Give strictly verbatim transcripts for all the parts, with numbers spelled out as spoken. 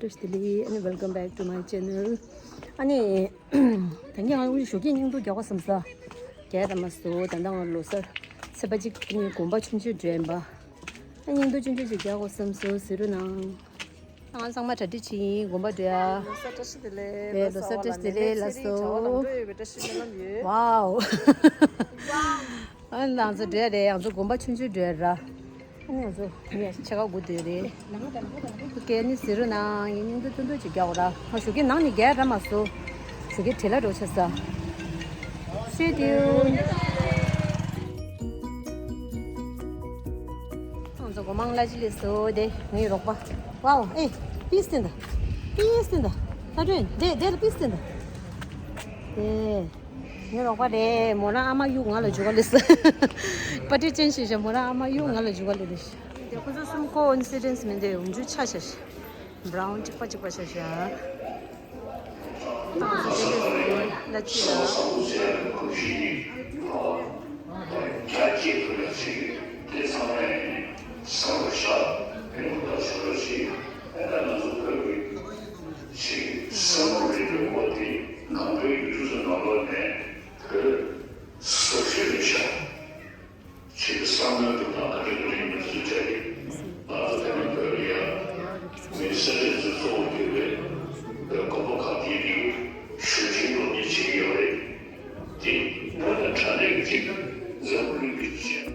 བཀྲ་ཤིས་བདེ་ལེགས། ཨ་ནི་welcome back to my channel. ཨ་ནི་ད་གིན་ང་ཞོགས་ཀས་བརྙན་ཐུང་རྒྱག་དགོས་བསམ་ས། རྒྱག་ད་མ་སོང་། ད་ལྟ་ང་ལོ་གསར་ཚེས་པ་གཅིག་ཨ་ནི་དགོན་པ་ཆུང་ཆུང་འགྲོ་ཡིན་པ། ཨ་བརྙན་ཐུང་ཆུང་ཆུང་ཞིག་རྒྱག་དགོས་བསམ་སོང་། གཟིགས་རོགས་གནང་། ང་ཚང་མ་གྲ་སྒྲིག་བྱེད་ཡིན། དགོན་པ་འགྲོ་ཡ། ལོ་གསར་བཀྲ་ཤིས་བདེ་ལེགས། ལོ་གསར་བཀྲ་ཤིས་བདེ་ལེགས། ལགས་སོ། བཀྲ་ཤིས་སྨོན་ལམ་ཡོད། ཝའོ། ཨ་ང་ཚོ་འགྲོ་ཡ་རེད། ང་ཚོ་དགོན་པ་ཆུང་ཆུང་འགྲོ་ཡ་ར། ཨ་ནི་ང་ཚོ་ངས་ཕྱེད་ཀ་སྒུག་བསྡད་རེད། ཨོ་ཀེ། ཨ་ནི་གཟིགས་རོགས་གནང་། ངས་བརྙན་ཐུང་ཏོག་ཙམ་ཅིག་རྒྱག་དགོས་ར། ང་ཞོགས་ཀས་ནང་ནས་རྒྱག་ར་མ་སོང་། ཞོགས་ཀས་བྲེལ་ལ་འགྲོ་ཆགས་ས། Stay tuned. ང་ཚོ་སྒོ་མང་གླ་ཆ་སླེབས་སོང་། དེ་ངའི་རོགས་པ། ཝའོ། ཨེ། པིས་བསྟན་ད། པིས་བསྟན་ད། ད་དྲན་དེ་དེ་ལ་པིས་བསྟན་ད། དེ་ངའི་རོགས་པ་རེད། མོ་རང་ཨ་མ་གཡུག་ང་ལ་འཇུ་ག་སླེབས་སོང་། པ་ཏི་ཅན་ཞིག་བྱས། མོ་རང་ཨ་མ་གཡུག་ང་ལ་འཇུ་ག་སླེབས་སོང་། དེ་ཁོ་ཚོ་གསུམ་ཀོ་ཨིན་སི་ཌེན་སི་མིན་ཏེ། འོག་འཇུ་ཆ་ཆ་ཤ། བྷ་རའུན་གཅིག་པ་གཅིག་པ་ཆ་ཤ། ཏང་སོ་དེ་ལས་སུ་ལ་ཅི་ལ། ཁྱེད་ཀྱི་བསམ་བློའི་འགྲོ་སྟངས་ག་འདྲ་ག་འདྲ་ཡིན་པ་སུས་ཆ་གི། ང་ཚོ་དེ་ནས་བོད་ལ་ཡ་མི་སེར་རེ་ཚོས་གཙོ་བོ་གྱུར་པའི་བོད་དགོན་པ་ཁག་དེའི་རིགས་ཞུ་ཆེན་སློབ་གཉེར་བྱེད་ཀྱི་ཡོད་རེད། དེ་བོད་དང་འཕྲད་ལས་ཀྱི་ཅིག་འཛམ་བུ་གླིང་གི་ཅིག་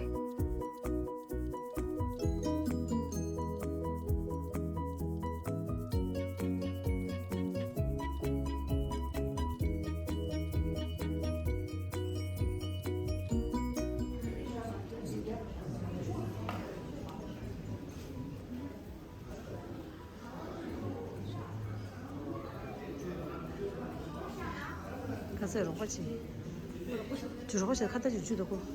ཁ་ཟས་རོགས་པ་བྱེད། ཅུ་རོགས་པ་བྱེད། ཁ་བཏགས་ཅིག་བཅུ་དགོས།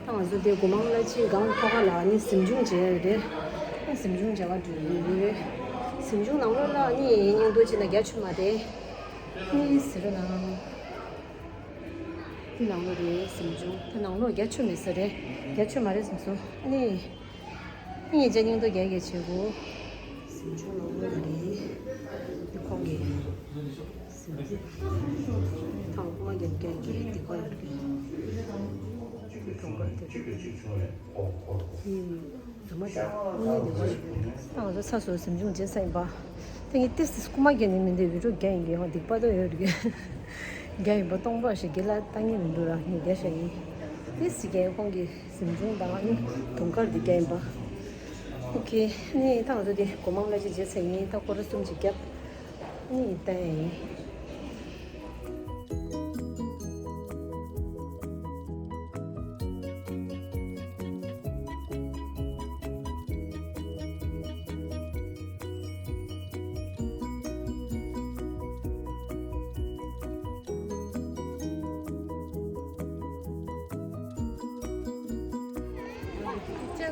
ད་ང་ཚོ་དེ་སྒོ་མང་གླ་ཆའི་སྒང་ཐོག་ཁ་ལ་ནི་གཟིམ་ཆུང་མཇལ་ཡ་རེད། གཟིམ་ཆུང་མཇལ་བ་འགྲོ་ཡི་རེད། གཟིམ་ཆུང་ནང་ལོགས་ལ་ནི་བརྙན་ཐུང་ཅིག་ན་རྒྱ་ཆུ་མ་རེད། ནི་ཟེར་ན། དེ་ནང་ལོགས་རེད། གཟིམ་ཆུང་དེ་ནང་ལོགས་རྒྱ་ཆུ་མེད་ས་རེད། རྒྱ་ཆུ་མ་རེད་བསམ་སོང་། ཨ་ནི། ངས་ཅག་སྙིང་དོ་རྒྱ་རྒྱ་བྱེད་དགོས། གཟིམ་ཆུང་ནང་ལོགས་ལ་རེད། འདི་ཁོང་གི་གཟིམ་ཚུལ། ཐང་ཀུ་མ་རྒྱན་རྒྱ་གི་འདི་ཁོ་ཡོད་གི། འདི་ཐོང་ག་དེ། ཨུ་ནི་འདི་ཁོ་ཡོད་གི། ད་ང་ཚོ་ཚ་སོ་གཟིམ་ཆུང་མཇལ་ས་ཡིན་པ། དེ་ངས་ཏིས་ཀུ་མ་རྒྱན་ནི་མི་འདི་བི་ཌིའོ་རྒྱ་ཡིན་གི། ཧོ་སྡིག་པ་དོ་ཡོད་གི། རྒྱ་ཡིན་པ་སྟོང་པ་ཞིག་གི་ལ་ལྟ་ངེས་མི་འདུག་ར། ངས་རྒྱ་ཤ་ཡིན། ཏིས་རྒྱ་ཁོང་གི་གཟིམ་ཆུང་དང་ནི་དུང་དཀར་འདི་རྒྱ་ཡིན་པ། ཨོ་ཁེ། ནི་ད་ང་ཚོ་འདི་སྒོ་མང་གླ་ཆ་མཇལ་ཚར་ཡིན། ད་སྐོར་ར་གསུམ་ཅིག་བརྒྱབ། ནི་ད་ཡིན།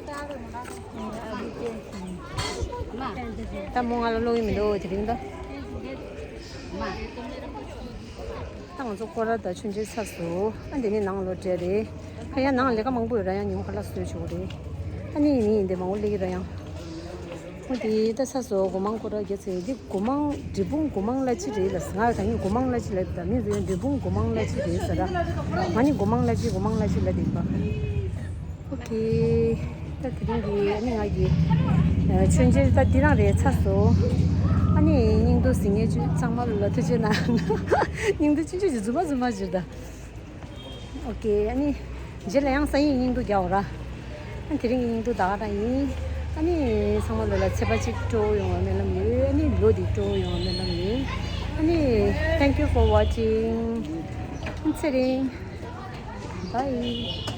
ད་མོ་ང་ལ་ཀློག་གི་མི་འདུག་དེ་རིང་ད། ད་ང་ཚོ་སྐོར་ར་དང་མཆོད་མཇལ་ཚར་སོང་། ཨ་འདི་ནི་ནང་ལོགས་འདྲ་རེད། ཁ་ཡ་ནང་ལས་ཀ་མང་པོ་ཡོད་ར། ཡང་ཉིན་མོ་ཁ་ལག་བཟོས་ཆོག་གི་རེད། ཨ་ནི་ཡིན་ཡིན་འདི་མང་པོ་སླེབས་ཀྱི་ར་ཡང་། ཨོ་དེ་ད་ཚར་སོང་། སྒོ་མང་སྐོར་ར་རྒྱག་ཚར། འདི་སྒོ་མང་འབྲས་སྤུངས་སྒོ་མང་གླ་སྤྱི་རེད་ལབ་སོང་། ང་ད་ནི་སྒོ་མང་གླ་སྤྱི་ལབ། ད་མི་ཚོ་ཡང་འབྲས་སྤུངས་སྒོ་མང་གླ་སྤྱི་རེད་ཟེར་ར། ང་ནི་སྒོ་མང་གླ་སྤྱི་སྒོ་མང་གླ་སྤྱི་ལབ་བསྡད་པ། ཨོ་ཁེ། ད་དེ་རིང་གི་ཨ་ནི་ང་གི་ཨ་མཆོད་མཇལ་ད་འདི་རང་རེད། ཚར་སོང་། ཨ་ནི་སྙིང་སྡུག་གཟིགས་མཁན་ཚང་མ་ལ་ཐུགས་རྗེ་གནང་། སྙིང་སྡུག་ཅི་ཅི་ཅི་རྫུན་མ་རྫུན་མ་བྱེད་ད། ཨོ་ཁེ། ཨ་ནི་རྗེས་ལ་ཡང་སང་ཉིན་སྙིང་སྡུག་རྒྱག་འོ་ར། ཨ་དེ་རིང་གི་སྙིང་སྡུག་ད་ག་རང་ཡིན། ཨ་ནི་ཚང་མ་ལོ་ལ་ཚེས་པ་གཅིག་སྤྲོ་བོ་ཡོང་བ་སྨོན་ལམ་ཡོད། ཨ་ནི་ལོ་འདི་སྤྲོ་བོ་ཡོང་བ་སྨོན་ལམ་ཡོད། ཨ་ནི་thank you for watching. ཨ་ཚེ་རིང་། Bye.